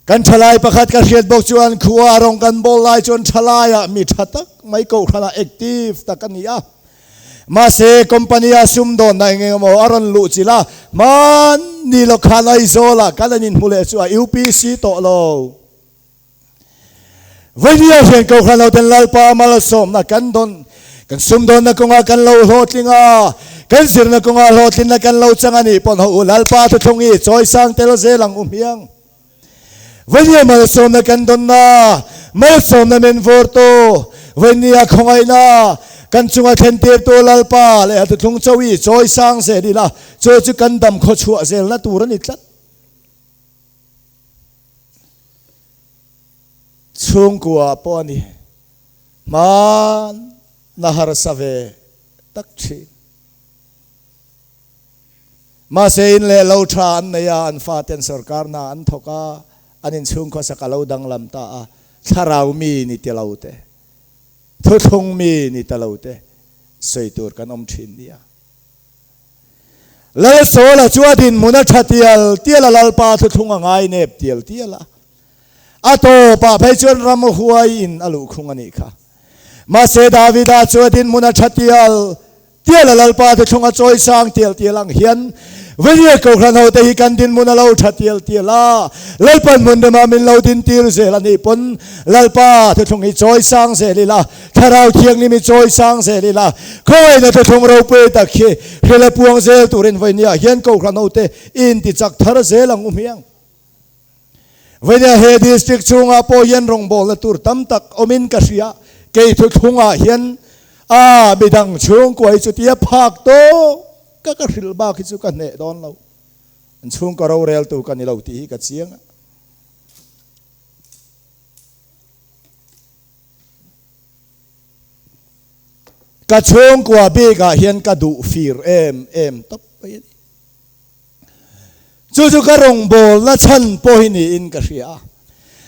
kan thalai pakhat ka hriat bawk chuan khua a rawng kan bawl lai chuan thalaiah mi tha tak mai Kohhranah active tak a ni a mahse company a sumdawnna eng engemaw a rawn luh chilh a hmanni lawk khan Aizawlah kan an inhmu leh chu a UPC tawh lo. Vawihnia hian Kohhran hoten Lalpa malsawmna kan dawn, kan sumdawnna kawngah kan lo hlawhtling a, kan zirna kawngah hlawhtlinna kan lo chang a nih pawn haw u Lalpa thuthlung hi chawisang tel zel ang u hmiang. Vawihnia malsawmna kan dawnna, malsawmna min vurtu, vawihnia khawngaihna kan chunga thlentirtu Lalpa leh a thuthlung chawi chawisang zel ila, chu chu kan dam khawchhuah zelna tur a ni tlat. Chhungkua pawh a ni. Hmanna harsa ve tak thin. Mahse in leh lo tha an nei a, an faten sorkar hna an thawk a, an inchhungkhua sak a lo danglam ta a, thlarau mi ni ti lo te, thuthlung mi ni ta lo te. sawi tur kan awm thin nia. Lal Sawla chu a dinhmun a tha tial tial a, Lalpa thuthlung a ngai nep tial tial a. A tawpah phei chuan ram huaiin a luhkhung a nih kha. Mahse Davida chu a dinhmun a tha tial tial a, Lalpa thuthlung a chawi sang tial tial ang hian Vawnia Kohhran hote hi kan dinhmun a lo tha tial tial a, Lalpan hmun remah min lo din tir zel a nih pawn Lalpa thuthlung hi chawi sang zel ila, Thlarau Thianghlim hi chawi sang zel ila, khawngaihna thuthlung ropui tak hi hril a puang zel turin Vawnia hian Kohhran hote i intichak thar zel ang u hmiang. Vawnia he district chhungah pawh hian rawngbawlna tur tam tak awmin ka hria, kei thuthlungah hian a midang chhungkua hi chutia phak tawk ka ka hrilh bak hi chu ka hneh dawn lo, an chhungkaw roreltu ka ni lo tih hi ka chiang a. Ka chhungkua bikah hian ka duh fir em em tawp mai a ni. Chu chu ka rawngbawlna chhan pawh hi niin ka hria a.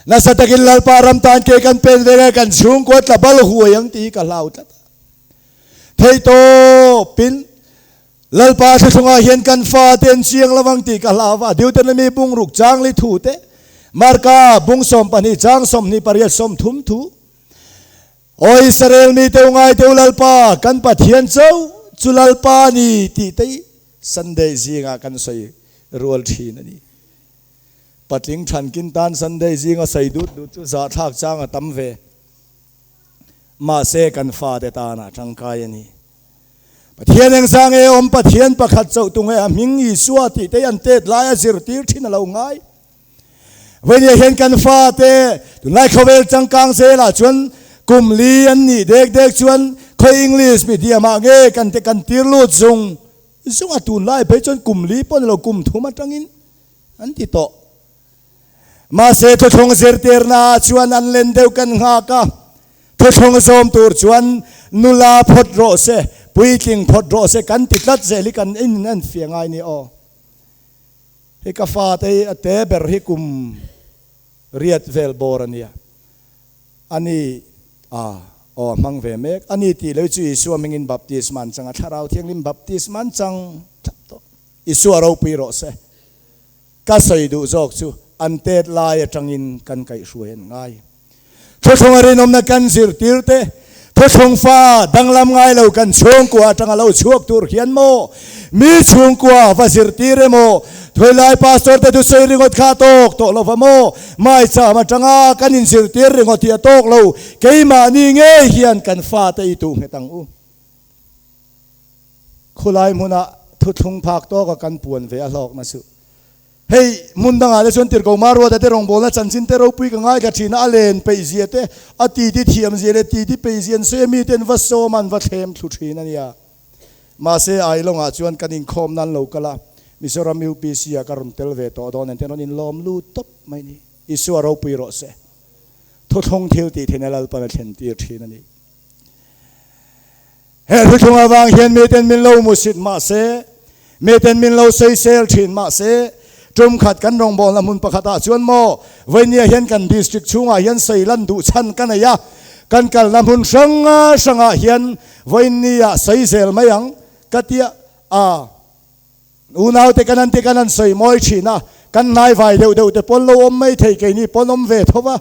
Nasa takin Lalpa ram tan ke kan pen ve nge kan chhungkua tla bal huai ang tih hi ka hlau tlat a. Theihtawpin Lalpa thuthlungah hian kan fate an chiang lo ang tih ka hlau a. Deuteronomy bung ruk chang li thu te, Marka bung 12 chang 28 30 thu, Aw Israel mite u ngaite u Lalpa kan Pathian chauh chu Lalpa a ni tih te hi Sunday zingah kan sawi rual thin a ni. Patling thankin tan Sunday zinga sawi dut dut chu zahthlak chang a tam ve. Mahse kan fate tana tangkai a ni. Pathian engzah nge awm Pathian pakhat chauh tunge a hming Isua tih te hi an tet laia zirtir thin a lo ngai. Vawini hian kan fate tunlai khawvel changkang zelah chuan kum li an nih dek dek chuan khawi English medium ah nge kan te kan tir lut zung zung a tunlai phei chuan kum li pawh ni lo kum thum atangin an ti tawh. Mahse thuthlung zirtirna ah chuan an len deuh kan nghak a, thuthlung zawm tur chuan nula phawt rawh se, puitling phawt rawh se kan ti tlat zel hi kan in en fiah ngai ni aw. Hi ka fate hi a te ber hi kum riat vel bawr a nia. A ni a, aw a hmang ve mek. A ni tih lo hi chu Isua hmingin baptisma an chang a, Thlarau Thianghlim baptisma an chang thlap tawh. Isua ropui rawh se. Ka sawi duh zawk chu an tet lai atangin kan kaihhruai an ngai. Thuthlung a rinawmna kan zirtir te, thuthlung fa danglam ngai lo kan chhungkua atanga lo chhuak tur hian maw mi chhungkua va zirtir emaw, thuilai pastor te thusawi ringawt kha a tawk tawh lova maw, maicham atanga kan inzirtir ringawt hi a tawk lo, keimahni ngei hian kan fate i tuh nghet ang u. Khulai hmunah thuthlung phak tawka kan puan ve a hlawkna chu. Hei, hmun dangah te chuan Tirhkoh Maruata te rawngbawlna chanchin te ropui ka ngaithla thin a, a len peih zia te, a titi thiam zia leh titi peih zia an sawi a, mite an va sawm a, an va thlem thlu thin a nia. Mahse, Ailawngah chuan kan inkhawm nan lo kal a, Mizoram UPC ah ka rawn tel ve tawh dawn nen te an rawn inlawm lut tawp mai ni. Isua ropui rawh se. Thuthlung thil tih theihna Lalpan a thlen tir thin a ni. He thuthlung avang hian miten min lo musit mah se, miten min lo sawisel thin mah se, tum khat kan rawngbawlna hmun pakhatah chuan maw Vainia hian kan district chhungah hian sawi lan duh chhan ka nei a, kan kalna hmun hrang hrangah hian Vainia sawi zel mai ang ka tia a. Unaute kan an ti kan an sawi mawi thin a, kan hnaivai deuh deuh te pawn lo awm mai thei, keini pawn awm ve tho va,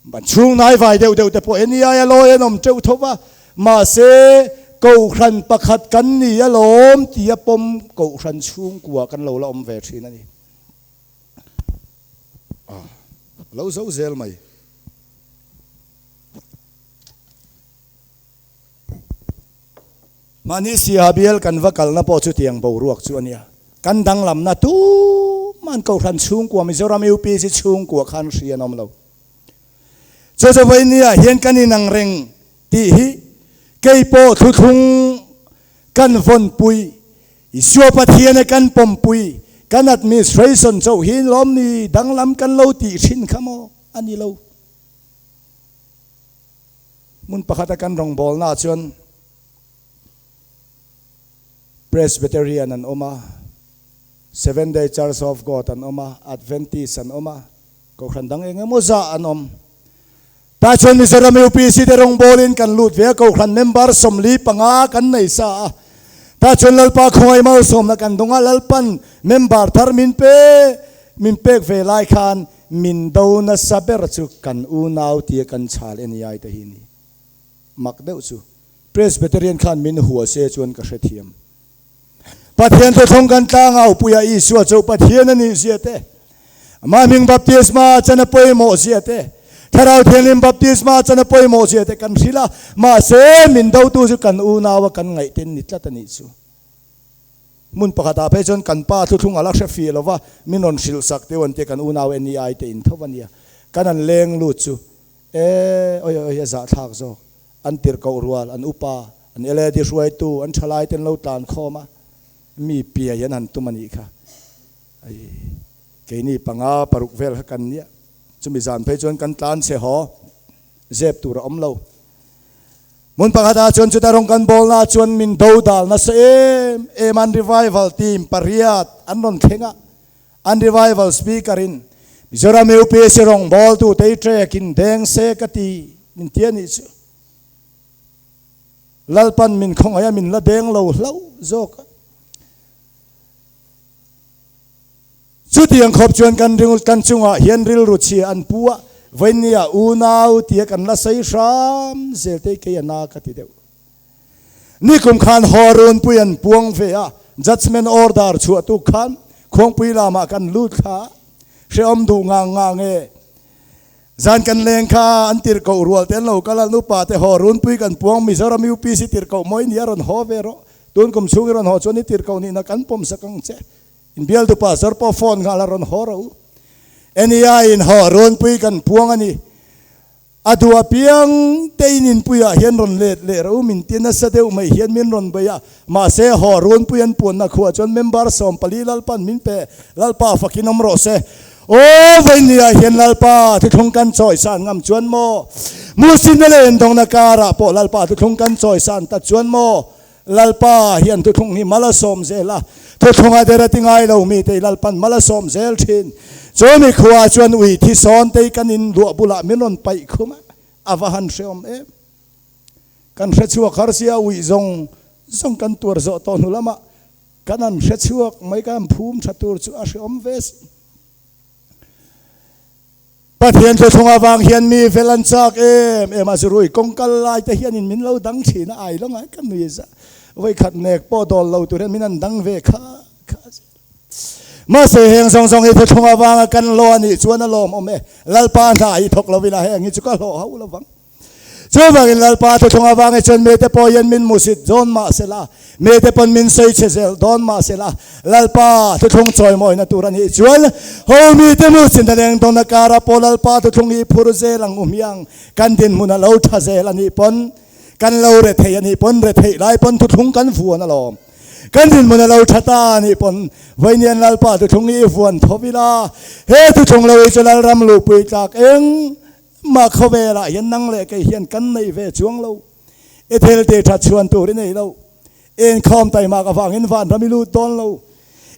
ban chhung hnaivai deuh deuh te pawh eni aia lawi an awm teuh tho va, mahse Kohhran pakhat kan ni alawm tia pawm Kohhran chhungkua kan lo la awm ve thin a ni. A lo zo zel mai. Mahni siaha bial kan va kalna pawh chutiang boruak chu a nia. Kan danglamna tuman Kohhran chhungkua, Mizoram UPC chhungkua khan hri an awm lo. Chu chu vawinia hian kan inang reng tih hi kei pawh thuthlung kan vawnpui, Isua Pathian e kan pawmpui, kan administration chauh hi lawm ni danglam kan lo tih thin kha maw a ni lo. Hmun pakhata kan rawngbawlnaah chuan Presbyterian an awm a, Seventh Day Church of God an awm a, Adventist an awm a, Kohhran dang eng emaw zah an awm. Tah chuan Mizoram UPC te rawngbawlin kan lut ve a, Kohhran member 45 kan nei sa a. Tah chuan Lalpa khawngaih malsawmna kan dawng a, Lalpan member thar min pe min pek ve lai khan min do nasa ber chu kan unau tia kan chhal e niai te hi ni. Mak deuh chu Presbyterian khan min hua se chuan ka hrethiam. Pathian thuthlung kan tlangau puia Isua chu Pathian a nih zia te, Amah hming baptisma chan a pawimawh zia te, Thlarau Thianghlim baptisma chan a pawimawh zia te kan hrilh a, mahse min dotu chu kan unau a kan ngaihten ni tlat a nih chu. Hmun pakhatah phei chuan kan pa thuthlung a la hre fih lova min rawn hrilh sak teu an tia kan unau NEI te in tho a nia. Kan an leng lut chu e oi oi a zahthlak zawk. An tirhkoh rual, an upa, an LAD hruaitu, an thalaite an lo tlan khawm a, mi piai an han tum a nih kha. Ai, keini panga paruk vel kha kan nia. Chumi zan phei chuan kan tlan chhe haw, zep tur a awm lo. Hmun pakhatah chuan chuta rawng kan bawlna chuan min do dal nasa em em an revival team pariat an rawn thleng a, an revival speaker in Mizoram UPSC rawngbawltu te i trek in deng se ka ti min ti a nih chu. Lalpan min khawngaih a min la deng lo hlauh zawk a. Chutiang khawp chuan kan ring kan chungah hian rilru chhia an pu a, vawinia unau tia kan la sawi hram zel te kei a na ka ti deuh. Nikum khan Haw-runpui an puang ve a, judgement order chhuah tuk khan Khuangpui lamah kan lut thla a, hrehawm duh ngang ngang e. Zan kan leng kha an tirhkoh rual te an lo kal a, nupa te Haw-runpui kan puang Mizoram UPC tirhkoh mawi ni a rawn haw ve rawh, tun kum chhung i rawn haw chuan i tirhkoh nihna kan pawm sak ang che. Inbial tu pastor pawh phone nghal a rawn haw rawh u. NEI in Haw-runpui kan puang a ni. A duh apiang te in inpuiah hian rawn let leh ro min ti nasa deuh mai hian min rawn bei a, mahse haw runpui an puanna khuah chuan member 14 Lalpan min pe, Lalpa fakin awm rawh se. Aw vawinia hian Lalpa thuthlung kan chawisan ngam chuan maw? Musinna leh endawngna karah pawh Lalpa thuthlung kan chawisan ta chuan maw? Lalpa hian thuthlung hi mal a sawm zel a, thuthlunga der a ti ngai lo mi te Lalpan mal a sawm zel thin. Chu mi khua chuan ui thi sawn te kan in luah bulah min rawn paih khum a, a va han hreawm em. Kan hre chhuak har sia ui zawng zawng kan tuar zawh tawh hnu lamah kan han hre chhuak mai kan phum tha tur chu a hreawm ve si. Pathian thuthlung avang hian mi fel an chak em em a, zurui kawng kal lai te hianin min lo dang thin a, ai lo ngai ka nui za vawikhat nek pawh dawl lo tur hian min an dang ve kha kha zel. Mahse heng zawng zawng hi thuthlung avanga kan hlawh a nih chuan a lawmawm e, Lalpa hna hi thawk lovin a heng hi chu ka hlawh hauh lovang. Chuvangin Lalpa thuthlung avangin chuan mite pawh hian min musit dawn mah sela, mite pawn min sawi chhe zel dawn mah sela, Lalpa thuthlung chawimawina tur a nih chuan ho mite musin a leng dawn a kara pawh Lalpa thuthlung hi phur zel ang u hmiang, kan dinhmun a lo tha zel a nih pawn, kan lo re thei a nih pawn, re theih lai pawn thuthlung kan vuan alawm. Kan dinhmun a lo tha ta a nih pawn vawiinian Lalpa thuthlung hi i vuan tho ila, he thuthlung lo hi chu Lalram luhpui tlak eng Mah khawvelah hian nang leh kei hian kan nei ve chuang lo. I thil tih that chhuan tur i nei lo. I inkhawm taimak avangin vanram i lut dawn lo.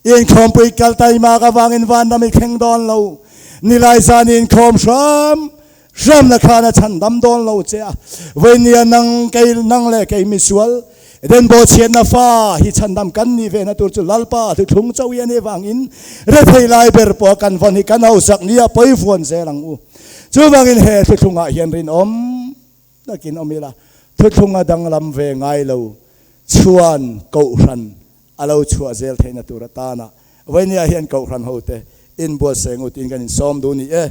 I inkhawmpui kal taimak avangin vanram i thleng dawn lo. Nilai zan i inkhawm hram hramna khan a chhandam dawn lo che a. Vawinia nang kei nang leh kei misual Den bawhchhiatna fa hi chhandam kan nih vehna tur chu Lalpa thuthlung chauh hi a nih vangin rethei lai ber pawh kan vawn hi kan hausak nia pawi vuan zel ang u. Chuvangin he thuthlungah hian rinawm takin awm ila, thuthlunga danglam ve ngai lo chuan Kohhran a lo chhuah zel theihna tur atana vawinia hian Kohhran hote inbuatsaih ngut in kan insawm duh ni e.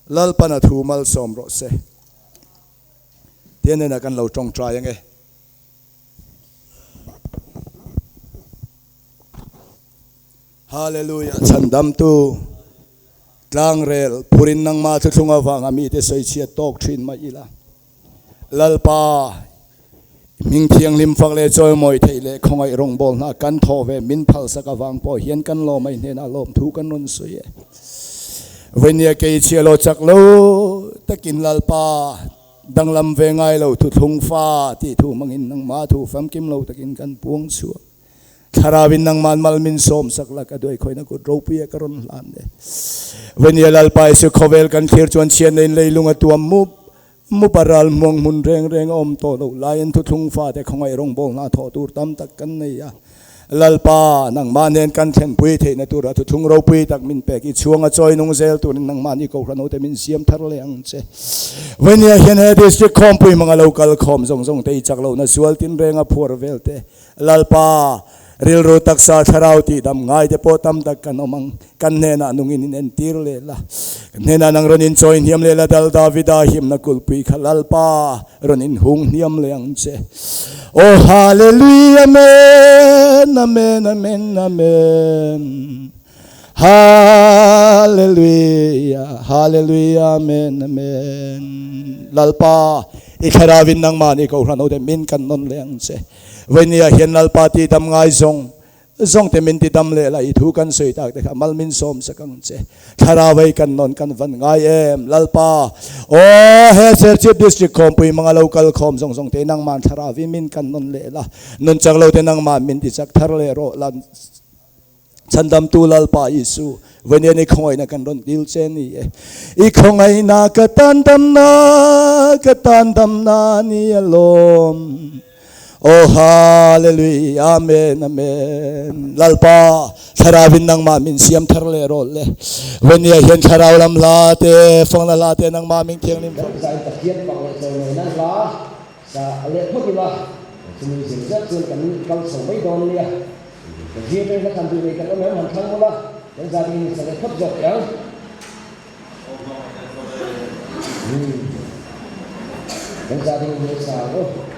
Lalpan a thu malsawm rawh se. Tian hnenah kan lo tawngtai ange. Hallelujah Chhandamtu tlangrel phurin nangmah thuthlung avanga mite sawichhiat tawk thin mai ila. Lalpa hming thianghlim fak leh chawimawi theih leh khawngaih rawngbawlna kan thawh ve min phalsak avang pawh hian kan lawm a i hnenah lawmthu kan rawn sawi e. Vawinia kei chhia lo chak lo takin Lalpa Danglam ve ngai lo thuthlung fa tih thu hmangin nangmah thu famkim lo takin kan puang chhuak. Thlarauin nangmah mal min sawm sak la ka duai khawina kut ropui a ka rawn hlan e. Venia Lalpa Jesu khawvel kan thlir chuan chhiatna in leilung a tuam mup Muparal hmuang hmun reng reng a awm tawh loh laiin thuthlung fate khawngaih rawngbawlna thawh tur tam tak kan nei a. Lalpa, nangmah nen kan thlenpui theihna tura thuthlung ropui tak min pek i chhuang a chawi nung zel turin nangmah ni Kohhran hote min siam thar leh ang che. Vawnia hian he District khawmpui hmanga lo kal khawm zawng zawng te i chak lohna sual tinrenga phuar vel te Lalpa, rilru taksa thlarau tih dam ngai te pawh tam tak kan awm ang. Kan hnenah nungin in entir leh la. Kan hnenah nang rawn in chawi hniam leh la Dal Davida himna kulhpui kha Lalpa rawn in hung hniam leh ang che. Aw Hallelujah Amen Amen Amen Amen Hallelujah Hallelujah Amen Amen Lalpa i thlarauin nangmah ni Kohhran hote min kan nawn leh ang che. Vawini ah hian Lalpa ti dam ngai zawng zawng te min ti dam leh la i thu kan sawi tak te kha mal min sawm sak ang che. Thlarau ei kan nawn kan van ngai em Lalpa aw he Serchhip District khawmpui hmanga lo kal khawm zawng zawng te nangmah thlarau in min kan nawn leh la nun chak lo te nangmah min ti chak thar leh rawh la Chhandamtu Lalpa Isu, Vawinian i khawngaihna kan rawn dil che ni e. I khawngaihna ka tan damna, ka tan damna ni alawm. Oh Hallelujah, Amen, Amen. Lalpa, Thlarauin nangmah min siam thar leh rawh le. Vawnia hian Thlarau lam hla te, fangna hla te nangmah min thianghlim fak. Kan Pathian fak leh chawimawinan hla sa leh phawt ila, chumi zir zet chuan kan kal chho mai dawn nia. Ka zir te hla thlan duh nei kan awm em han thlang mawlh a, kan zat in sa leh phawt zawk teh ang. Kan zat in sa ang aw.